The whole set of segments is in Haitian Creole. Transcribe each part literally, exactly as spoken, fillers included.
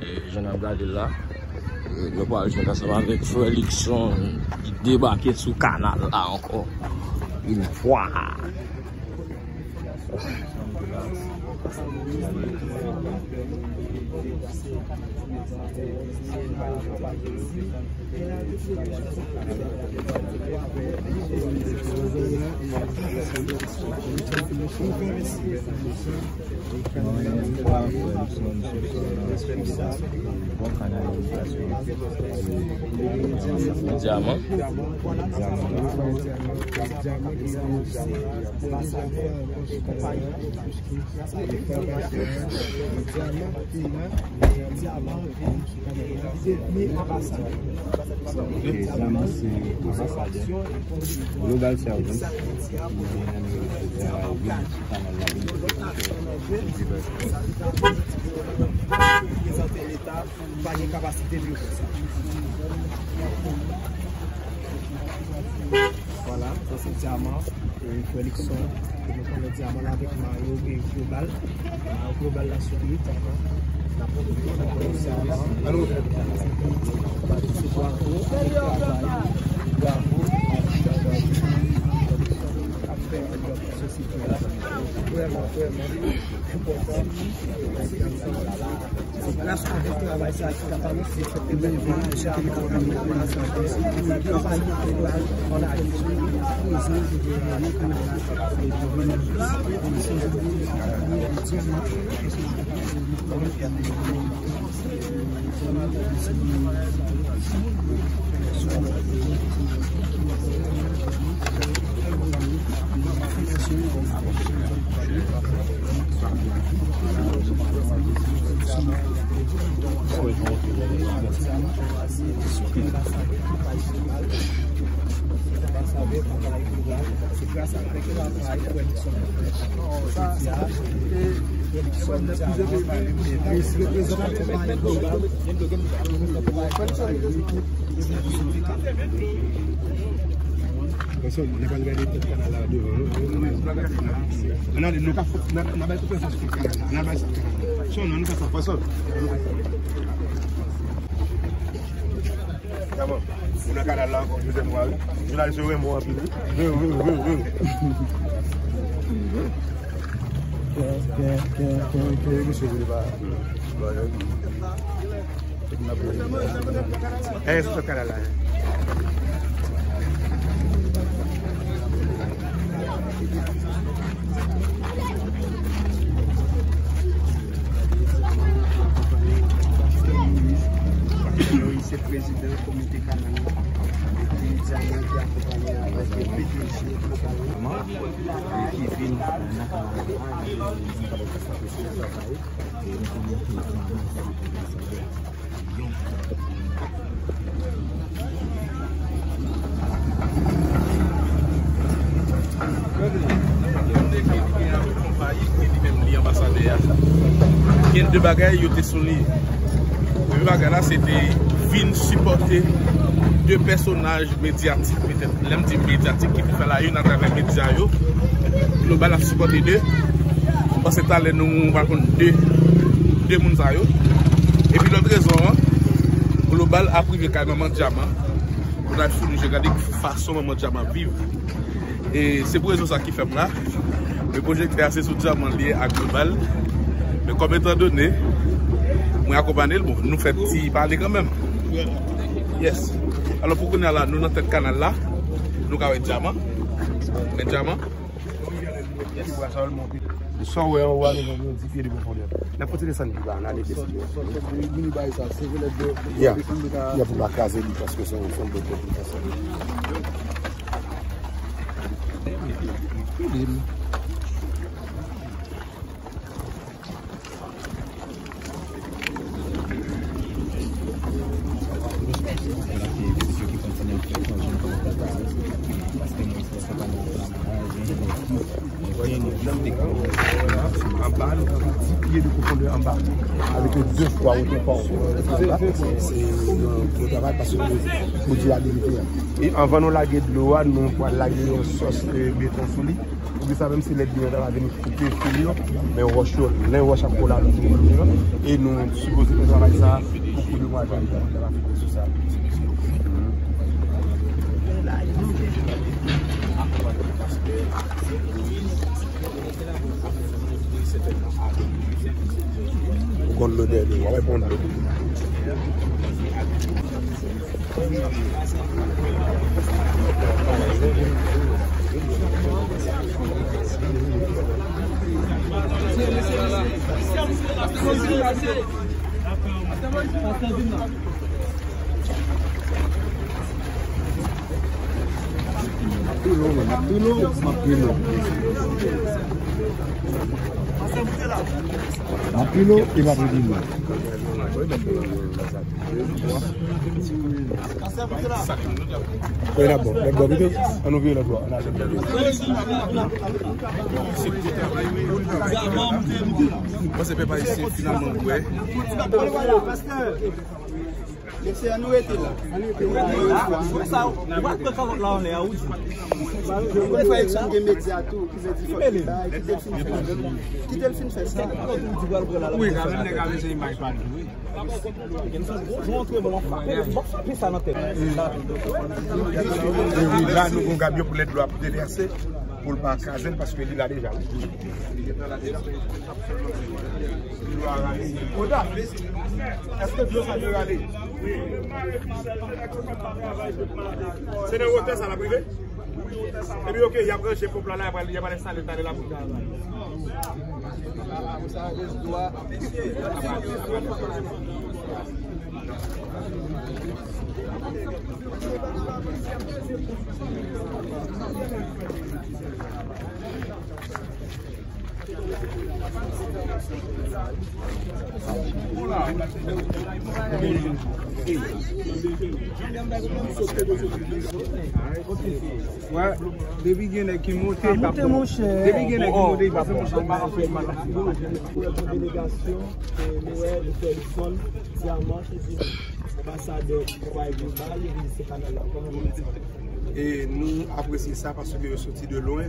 E, jan n ap gade la, e, nou pral jwenn ansanm avèk frè Luckson ki debake sou kanal la ankò. Une fois. Dyaman. Dyaman se anbasadè Global Service ki vin sou kanal la, vin prezante Leta. Pa gen kapasite pou yo fè sa. Vwala, sa se Dyaman, e, frè Luckson, ke nou konnen Dyaman la avèk Mayo, e, Global. Mayo Global la sou lit, avan. N ap kontinye, n ap kontinye Dyaman. Se bravo, bravo. Ap fè yon lòt sosite la. Vrèman, vrèman. Se gras avèk travay sa ki kapab fè ke nou vin achte kanal la. Kanpay elektoral an Ayiti, prezan gouvènman kanal la. Pèsòn, n ap al gade tèt kanal la devan, non? Ann ale, nou ka fè, n a, n a bay tout pèsòn sou tèt kanal la. N a bay sou tèt kanal la. Son, non, nou fè sa, pèsòn. Dyaman, ou nan kanal la ankò, dezyèm fwa, wi. Jounalis yo renmen w anpil, wi. Wi, wi, wi, wi. Kè, kè, kè, kè, kè, misye vle pa. Eh, se sot kanal la, eh. Moïse se prezidan komite kanal la. Epi Dyaman ki akonpaye avèk P D G lokal la. Ki vin nan kanal la. Yon nèg ki gen avèk konpayi ki li menm li anbasadè a. Gen de bagay yo te sou li. Premye bagay la, se te vin sipòte de pèsonaj medyatik, petèt, lè m di medyatik, ki pou fè la une atravè medya yo. Global ap sipòte de. M panse talè nou va konn de, de moun sa yo. Epi lòt rezon an, Global ap rive kay manman Dyaman. Pou n al founi je gade fason manman Dyaman ap viv. E se pou rezon sa ki fè m la. Men pwojektè a se sou Dyaman li ye ak Global. Men kòm etandone mwen akonpanye l, bon, nou fè ti pale kanmenm. Yes. Alò, pou kounye a la, nou nan tèt kanal la. Nou ka wè Dyaman. Men Dyaman. Yes. Sa w wè anwo a, nou gen di pye de pwofondè. N ap kontinye desann pi ba, n ale desann. Ya. Ya, pou pa kraze li, paske se yon, se yon bon pwofondè. Anba, nou kapab di pye de pwofondè anba. Avèk de fwa wotè pa w. Se yon gwo travay paske pou, pou di laverite a. E anvan nou lage dlo a, nou pral lage yon sòs, e, beton sou li. Sa menm si lèd li ta vini koupe fil yo, men wòch yo, len wòch ap kolabore, e nou sipoze fè travay sa pou kou de mwa jan li ta afekte sou sa. Ou konn lodè li, w ap pran lodè. M ap pile w, man, m ap pile w, m ap pile w. M ap pile w e m ap pile w. Kòm lè ap bon, lè ap bon, pito, ann nou vire lòt bò, ann ale. Mwen se pèp ayisyen, finalman, m kwè. Mesye, ann nou rete la. Sa, w ap pran kalòt la anlè a, wi. Nou konn fè eleksyon, gen medya tou, ki vle di fòk li bay, kite l fin fè. Kite l fin fè sa. Wi, kanmenm, nèg la bezwen imaj pa li, wi. Wi, la, nou gon gabyon pou lèt dlo ap devèse, pou l pa kraze l, paske li la deja, wi. Dlo a rale. Koda, èske dlo sa dwe rale? Se nan wotè sa l ap rive? Epi, oke, y ap ranje ponp la, la, y ap, y ap al enstale talè la pou travay. Wè, depi gen nèg ki monte, y ap monte, monchè. Depi gen nèg ki monte, y ap monte. Pou delegasyon, e, nou wè, nou fè Luxon, Diamant, ki di, anbasadè konpayi global, li vizite kanal la. Kòman nou wè sa? E nou apresye sa paske yo soti de lwen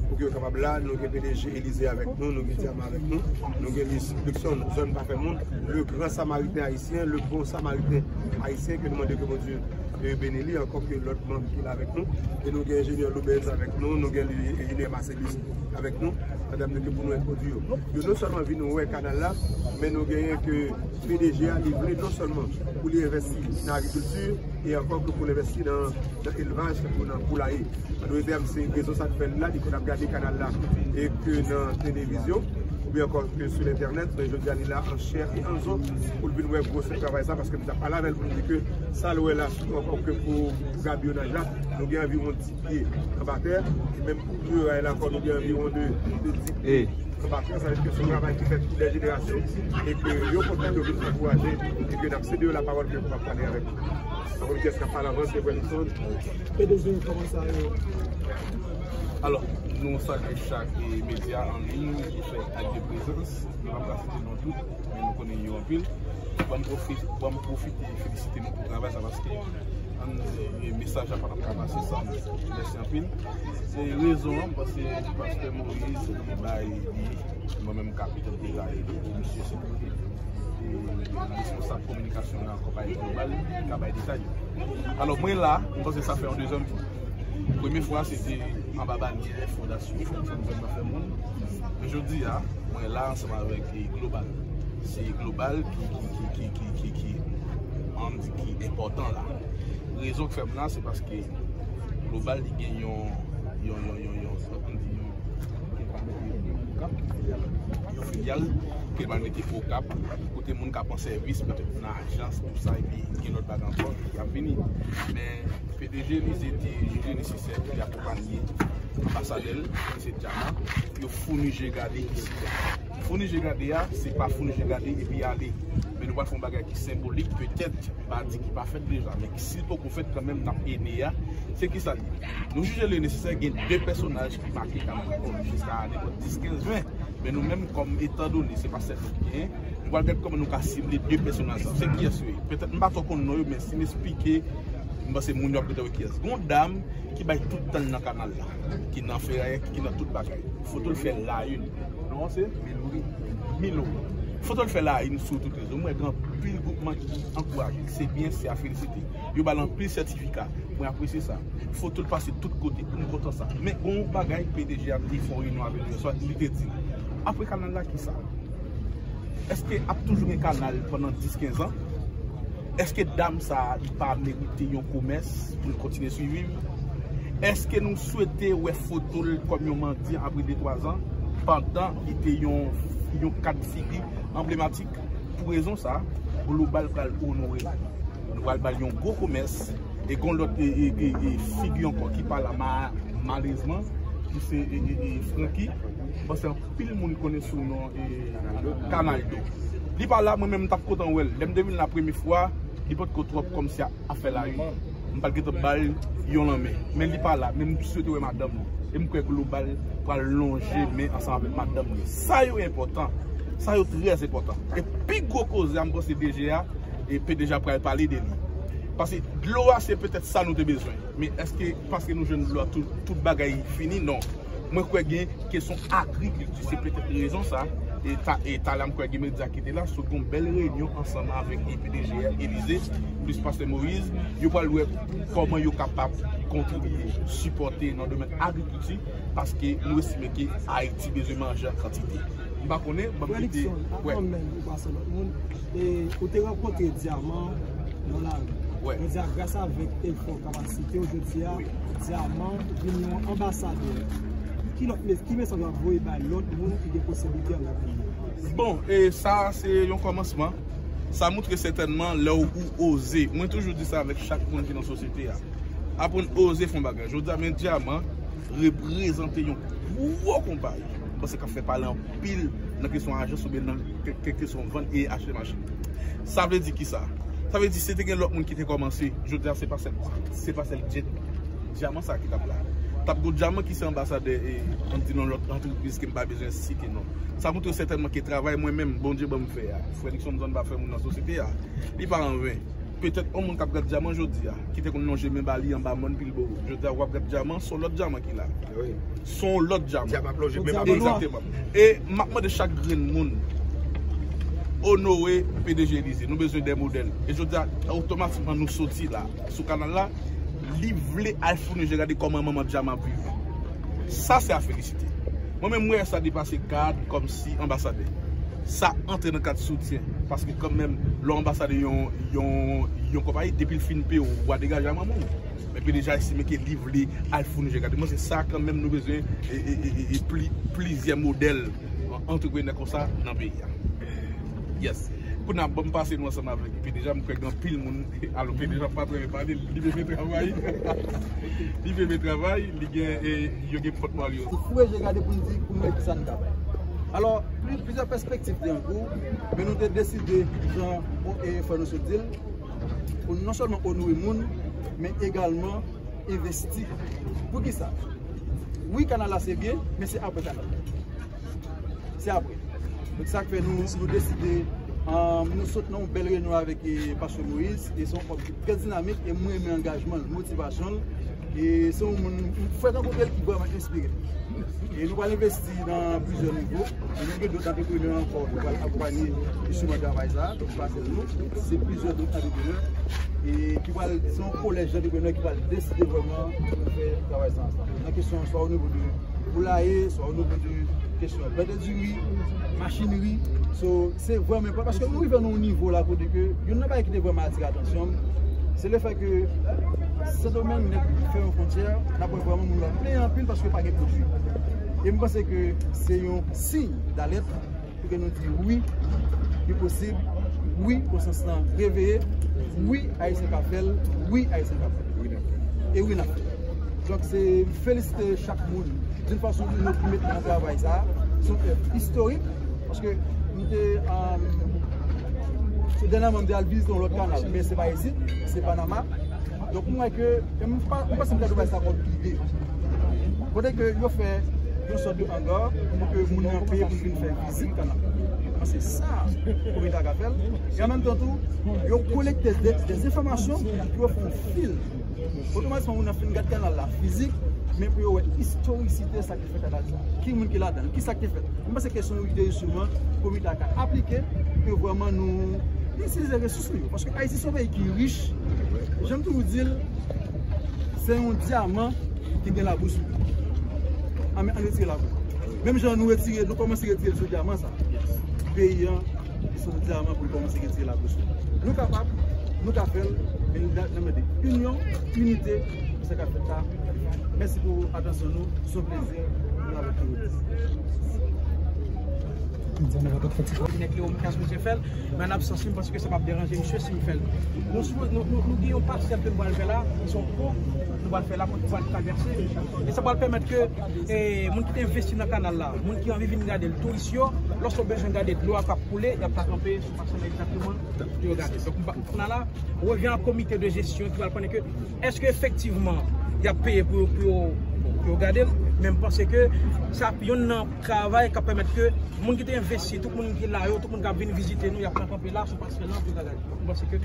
pou ke yo kapab la. Nou gen P D G Elize avèk nou, nou gen Diamant avèk nou, nou gen Luxon, Zòn Pa Fè Moun, le grand samaritain haïtien, le bon samaritain haïtien, ke nou mande ke Bondye, e, beni li, ankò ke lòt manm ki la avèk nou. E nou gen enjenyè Loubens avèk nou, nou gen li, enjenyè Marcellus avèk nou, pandan ke pou nou entwodui yo. Yo non sèlman vin wè kanal la, men nou genyen ke P D G a, li vle non sèlman pou li envèsti nan agrikilti, e ankò ke pou l envèsti nan, nan elvaj, tankou nan poulaye. An dòt tèm, se rezon sa k fè l la, li konn ap gade kanal la, e ke nan televizyon, oubyen ankò ke sou entènèt, men jodi a, li la an chè e an zo, pou l vin wè gwosè travay sa, paske m t ap pale avè l pou m di ke sa l wè la, ankò ke pou gabyonaj la, nou gen anviwon dis pye anba tè, e menm pou miray la ankò, nou gen anviwon de, de dis pye anba tè, sa vle di ke se yon travay ki fèt pou dè jenerasyon, e ke yo kontan yo vin ankouraje, e ke n ap sede yo lapawòl ke pou ap pale avèk nou. Ankò, kiyès k ap pale avan, se Wellington. P D G, kòman sa ye? Alò, nou salye chak, e, medya an liy ki fè ak de prezans. Nou pa ka site non tout, men nou konnen yo anpil. Ban m pwofi-, ban m pwofite felisite nou pou travay sa, paske ann, e, mesaj la pa t ap ka pase san nou. Mèsi anpil. Se rezon an, m panse Pastè Moïse, li bay, li, mwen menm, kapitèn deta, e, misye se responsab kominikasyon nan konpayi global, li ka bay detay yo. Alò, mwen la, m panse sa fè yon dezyèm fwa. Premye fwa, se te anba banyè Fondasyon Fondasyon Zòn Pa Fè Moun. Men jodi a, mwen la ansanm avèk, e, Global. Se Global ki, ki, ki, an di ki enpòtan la. Rezon k fè m la, se paske Global, li gen yon, yon, yon, yon, yon, an di yon, yon filyal ke l pral mete Okap, kote moun ka pran sèvis, petèt nan ajans, tou sa, epi gen lòt bagay ankò ki ap vini. Men P D G Elize te jije nesesè pou li akonpanye anbasadè l, ki se Diamant, pou yo founi je gade isit la. Founi je gade a, se pa founi je gade epi ale. Men nou pral fè yon bagay ki senbolik, petèt, m pa di ki pa fèt deja, men si l poko fèt kanmenm, n ap ede a. Se kisa l ye? Nou jije li nesesè gen de pèsonaj ki make kanal la. Bon, jiska nenpòt dis, kenz, ven. Men nou menm, kòm etandone se pa sèl nou ki genyen, nou pral gade kòman nou ka sible de pèsonaj sa. Se kiyès yo ye? Petèt m pa twò konn non yo, men si m esplike M panse moun yo ap gentan wè kiyès. Gon dam ki bay tout tan nan kanal la, ki nan ferayè, ki nan tout bagay. Foto l fè la une. Non, se Milou. Milou. Foto l fè la une sou tout rezo. Mwen gen anpil gwoupman ki ankouraje l. Se byen, se a felisite. Yo ba l anpil sètifika. Mwen apresye sa. Foto l pase tout kote. M kontan sa. Men gon bagay P D G a te fè yon reyinyon avè l yè swa, li te di l, apre kanal la, kisa? Èske ap toujou gen kanal pandan dis kenz an? Èske dam sa a, li pa merite yon komès pou l kontinye siviv? Èske nou swete wè foto l kòm yon mandyan apre de twa zan, pandan li te yon, yon kad figi anblematik? Pou rezon sa a, Global pral onore l. Nou pral ba l yon gwo komès, e gon lòt, e, e, e, e figi ankò ki pa la, ma-, malerezman, ki se, e, e, e, Francky. Bon, se anpil moun konnen sou non, e, Kanaldo. Li pa la, mwen menm m t ap kontan wè l. Lè m te vin la premye fwa, li potko twòp kòmsi a, afè la une. M pral gentan ba l yon lanmen. Men li pa la, men m swete wè madanm li. E m kwè Global pral lonje men ansanm avèk madanm li. Sa yo enpòtan. Sa yo trè enpòtan. E pi gwo koze a, m panse D G a, e P D G a pral pale de li. Paske dlo a, se petèt sa nou te bezwen. Men èske paske nou jwenn dlo a, tout, tout bagay fini? Non. Mwen kwè gen kesyon agrikilti, se petèt rezon sa. E ta, e talè m kwè gen medya ki te la, sot gon bèl reyinyon ansanm avèk P D G a, Elize, plis Pastè Moïse. Yo pral wè kòman yo kapab kontribye, sipòte nan domèn agrikilti, paske nou estime ke Ayiti bezwen manje an kantite. M pa konnen, ban m kite. Fredrickson, avan menm ou pase lòt moun, e ou te rankontre Dyaman nan lari. Wè. Jodi a, gras avèk efò, kapasite w, jodi a, Dyaman vin yon anbasadè. Ki lòt mes-, ki mesaj w ap voye bay lòt moun ki gen posiblite ann al vini? Bon, e sa, se yon kòmansman. Sa montre sètènman lè w ou oze. Mwen toujou di sa avèk chak moun ki nan sosyete a. Aprann oze fè yon bagay. Jodi a, men Dyaman reprezante yon gwo konpayi. M panse k ap fè pale anpil nan kesyon ajans oubyen nan kè-, kèk kesyon vann e achte machin. Sa vle di kisa? Sa vle di si te gen lòt moun ki te kòmanse, jodi a se pa sèl, se pa sèl Dyaman sa ki t ap la. T ap gon Dyaman ki se anbasadè, e, ann di nan lòt antrepriz ke m pa bezwen site non. Sa montre sètènman ke travay mwen menm, Bondye ban m fè a, Fredrickson Zòn pa fè moun nan sosyete a, li pa anven. Petèt yon moun k ap gad Dyaman jodi a, ki te konn lonje men ba li anba mòn Pilbowo. Jodi a, w ap gad Dyaman, se yon lòt Dyaman ki la. Wi. Se yon lòt Dyaman. Dyaman ap lonje men ba li. Egzakteman. E m ap mande chak grenn moun onore P D G Elize. Nou bezwen de modèl. E jodi a, otomatikman nou soti la, sou kanal la, li vle al founi je gade kòman manman Dyaman ap viv. Sa se a felisite. Mwen menm, m wè sa depase kad kòmsi anbasadè. Sa antre nan kad soutyen. Paske kanmenm, lè w anbasadè yon, yon, yon konpayi, depi l fin peye w, w a degaje a manman w. Men P D G a estime ke li vle al founi je gade. Mwen, se sa kanmenm nou bezwen, e, e, e, e, e pli, plizyè modèl antreprenè konsa nan peyi a. Yes. Kounye a, ban m pase nou ansanm avèk P D G a, m kwè gen anpil moun. Alò, P D G a pa trè byen pale, li byen travay. Li byen travay, li gen, e, yo gen pòt pa yo. Pou foure je gade pou n di, pou n wè kisa n ka bay. Alò, pli-, plizyè pèspektiv te an kou, men nou te deside, jan, bon, e, fò nou sot di l, pou non sèlman onore moun, men egalman envesti. Poukisa? Wi, kanal la se byen, men se apre kanal la. Se apre. Donk, sa k fè nou, nou deside, um, nou sot nan yon bèl reyinyon avèk, e, Pastè Moïse, e se yon òm ki trè dinamik, e mwen renmen angajman l, motivasyon l, e se yon moun, m fèk rankontre l ki vrèman enspire m. E nou pral envesti nan plizyè nivo. E nou gen dòt antreprenè ankò ki pral akonpanye jisteman travay sa a. Donk, se pa sèl nou, se plizyè dòt antreprenè. E ki pral, se yon kolèj antreprenè ki pral deside vrèman pou fè travay sa ansanm. Nan kesyon swa o nivo de poulaye, swa o nivo de kesyon bèt e diri, machinri. So, se vrèman enpòtan paske nou rive nan yon nivo la kote ke youn nan bagay ki te vrèman atire atansyon m, se lefèt ke Sendomeng nèt fèmen fwontyè, n ap wè vrèman moun yo ap plenyen anpil paske pa gen pwodui. E m panse ke se yon siy dalèt pou ke nou di wi, li posib, wi, konsyans lan reveye, wi, Ayisyen ka fè l, wi, Ayisyen ka fè l. E wi, n ap fè l. Donk, se, m felisite chak moun, d'une façon ou d'une autre, ki mete nan travay sa a. Se yon èv istorik, paske nou te, um, se dènyèman, m te al vizite yon lòt kanal, men se pa isit, se Panama. Donk, m wè ke, e m pa, m panse m ta dwe bay sa kòm ide. Kote ke yo fè yon sòt de anga pou ke moun nan peye pou vin fè vizit kanal. Se sa komite a ka fè l. E an menm tan tou, yo kolekte de, de enfòmasyon pou yo fè yon fil. Otomatikman, moun nan fin gad kanal la fizik, men pou yo wè istorisite sa ki te fèt a Dadi. Ki moun ki ladan l? Ki sa ki te fèt? Mwen panse kesyon yo ki te jisteman komite a ka aplike, ke vrèman nou itilize resous nou yo. Paske Ayiti se yon peyi ki rich. Jan m toujou di l, se yon dyaman ki gen labou sou li. Ann, ann retire labou. Menm jan nou retire, nou kòmanse retire sou dyaman sa. Peyi an, se yon dyaman pou l kòmanse retire labou sou li. Nou kapab, nou ka fè l, men nou nan mande inyon, inite, pou sa k ap fèt la. Mèsi pou atansyon nou, se yon plezi pou nou avèk nou. Nèg Lewo Mikas, misye fè l, men an absans li, m panse ke sa p ap deranje misye si m fè l. Nou, nou, nou, nou gen yon pasèl ke nou pral fè la, ki se yon pon, nou pral fè la, pon ki pral travèse. E sa pral pèmèt ke, e, moun ki te envesti nan kanal la, moun ki anvi vin gade l, touris yo, lòske yo bezwen gade dlo a k ap koule, y ap ka kanpe sou pasèl la egzakteman pou yo gade. Donk, m pa, kounye a la, revyen a komite de jesyon ki pral konnen ke èske efektivman y ap peye pou yo, pou yo, pou yo gade l, men m panse ke sa ap youn nan travay k ap pèmèt ke moun ki te envesti, tout moun ki la yo, tout moun k ap vin vizite nou, y ap pran kanpe la sou pasèl lan pou yo ka gade. M panse ke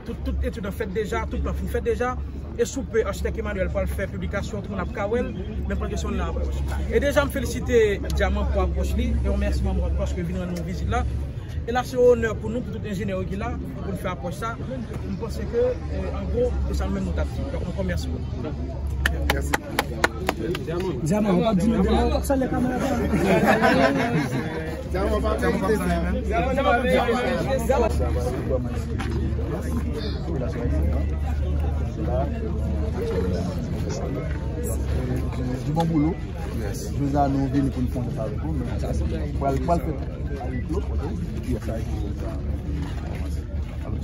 tout, tout etid an fèt deja, tout plan fin fèt deja. E sou pe, Achitèk Emmanuel pral fè piblikasyon, tout moun ap ka wè l, men pran kesyon nan apwòch. E deja, m felisite Dyaman pou apwòch li, e yon mèsi manm Ròd Pòch ke vin rann nou vizit la. E la, se yon onè pou nou, pou tout enjenyè yo ki la, pou n fè apwòch sa. M panse ke, eh, an gwo, se sa nou menm nou t ap di. Donk, ankò mèsi pou nou. Mèsi. Dyaman, ou p ap di nou de mo? Salye kamera, Dyaman. Dyaman pa merite sa. Dyaman pa merite sa. Du bon boulot. Jodi a nou vini pou n fè yon tèt avèk ou, men pral, pral fèt a huis clos, kote w di pyès sa e pou sa. Alò,